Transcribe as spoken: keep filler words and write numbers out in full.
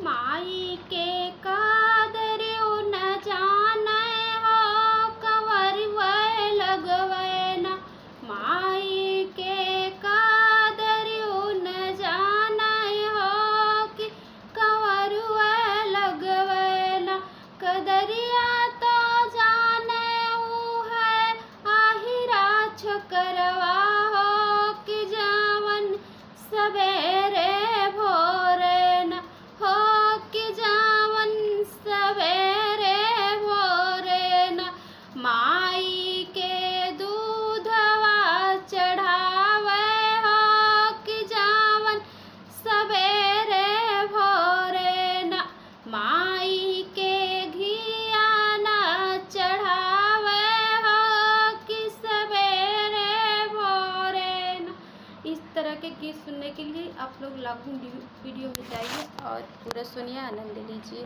माई के कदरियो न जाने हो, कंवरुए लगवे ना। माई के कदरियो न जाने हो कि कंवरुए लगवे ना। कदरिया तो जाने ऊ है आहिरा छोकरवा हो कि जवन सबेरे भोरे ना, हो कि जवन सबेरे भोरे ना, माई के दूधवा चढ़ावे हो कि जवन सबेरे भोरे ना, माई के घियाना चढ़ावे हो कि सबेरे भोरे ना। इस तरह के गीत सुनने के लिए आप लोग लागू वीडियो में जाइए और पूरा सुनिए, आनंद लीजिए।